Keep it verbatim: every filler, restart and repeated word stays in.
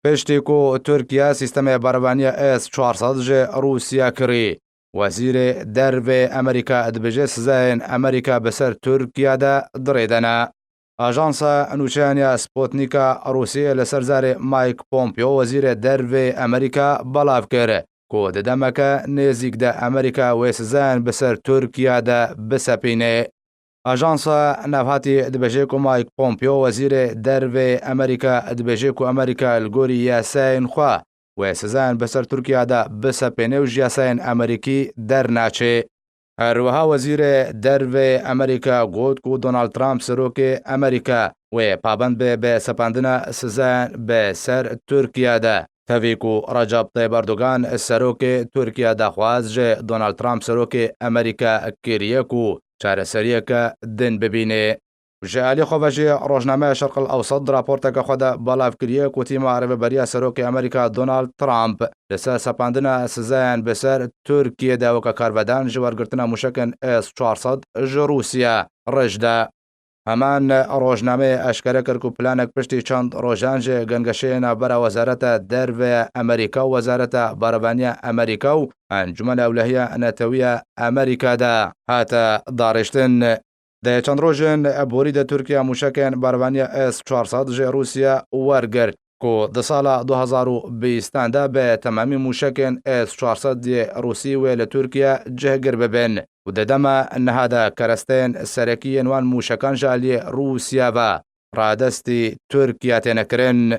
Piştî ku Tirkiye sîstemê berevaniya S çar sed ji Rûsya kirî, Wezîrê Dervê Amerîka dibêje sizayên Amerîka bi ser Tirkiye de dirêdene. Ajansa nûçeyaniya Sputnika Rûsiyê li ser zarê Mike Pompeo, Wezîrê Dervê Amerîka, belav kir ku di demeke nêzîk de Amerîka wê sizayên bi ser Tirkiye de bisepînê. Ajansa Navhatî dibêje ku Mike Pompeo, Wezîrê Dervê Amerîka, dibêje ku Amerîka li gorî yasayên xwe wê sizayên bi ser Tirkiye de bisepêne û ji yasayên Amerîkî dernaçe. Her wiha Wezîrê Dervê Amerîka got ku Donald Trump, serokê Amerîka, wê pabend be bi sepandina sizayan bi ser Tirkiye de. Tevî ku Recep Tayyip Erdogan, serokê Tirkiye, daxwaz ji Donald Trump, serokê Amerîka, kiriye ku çareseriyeke din bibîne. Ji alî xwe ve jî rojnameya Şerq el Ewsat di raporteke xwe de belav kiriye ku tîma rêveberiya serokê Amerîka Donald Trump li ser sepandina sizayan bi ser Tirkiye de weke karvedan ji wergirtina mûşekên S çar sed ji Rûsya rij da. Heman rojnameyê eşkere kir ku planek piştî çend rojan ji gengeşeyê navbera Wezareta Derve Amerîka û Wezareta Berevaniya Amerîka û Encûmena Ewlehiya Netewî ya Amerîka de hate darêştin. Di çend rojên borî de Tirkiye mûşekên berevaniya S çar sed ji Rûsya wergirt ku di sala du hezar û bîstan de bi temamî mûşekên S çar sed yê Rûsî wê li Tirkiye cihgir bibin û di dema niha de keresteyên serekî yên wan mûşekan ji aliyê Rûsya ve radestî Tirkiye têne kirin.